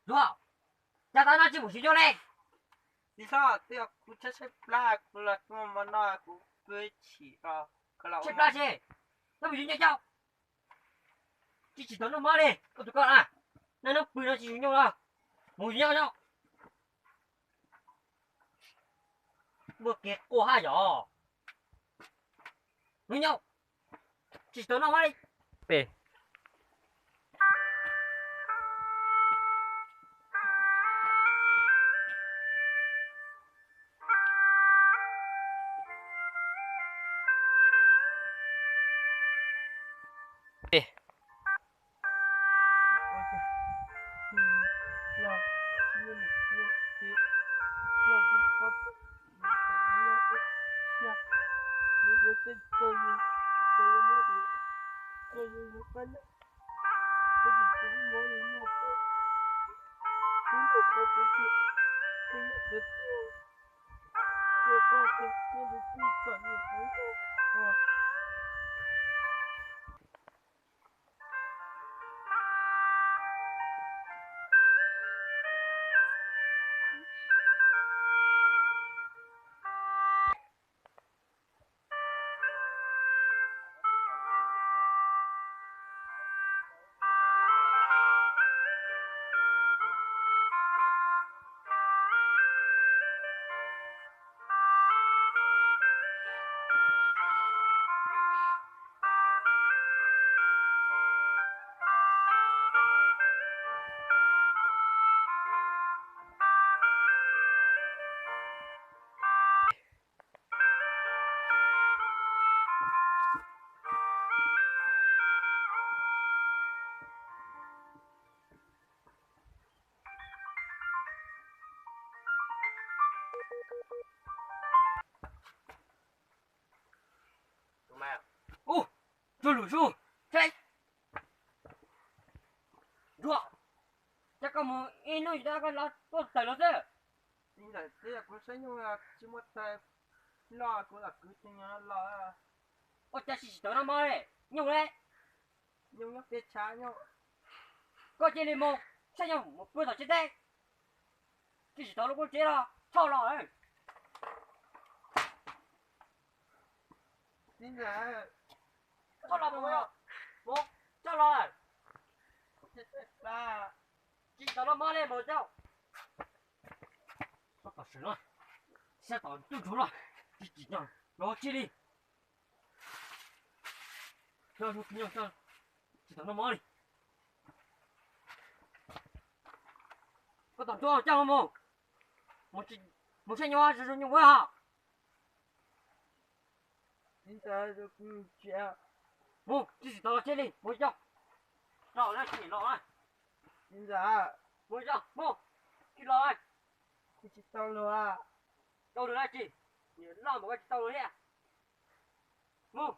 Zuag, cas tab no tsis mus sim nyuj ne? Txiv hlob, twb yog kuv tshaib tshaib plab, kuv los tuaj hmo no kuv pw chim os. Tshaib plab ces, tab mus sim nyuj coj. Tsis tsis tau noj mov li, koj tus koj na, noj noj pw no tsis mus nyuj los, mus sim nyuj coj. Muaj kev quaj haj yom. Mus nyuj, tsis tau noj mov li. Pem. Ub, tsuag lum zus, Ntsuag, cas koj mus ib hnub yus tab koj los tuaj tawm los xwb. Ntawm tias kuv saib nyuj tsis muaj tais los kuv lam kwv tus nyuj los. Ua cas tsis tsis tau noj mov li, nyuj le? Nyuj nyob peb tshav nyuj. Koj cia li mus saib nyuj mus pw tom tsev teb. Tsis tsis tau lub koob tsev los txhob los. Txhob los mus, mus, txhob los. Tsis tau noj mov li mus coj. Txhob tom sawv los, sab tom ntuj ntsuav los, tsis tsis tau los tsis li. Tsis tau noj mov li. Koj tom ntuj coj mus, mus saib nyuj, zoo zoo nyuj ua hos. Mus, tsis tsis tau los tsis li, mus coj. Los na, tsis los na. Mus coj, mus, tsis los. Tsis tau los. Tau los na tsis, niam loj npaum koj tsis tau los thiab. Mus.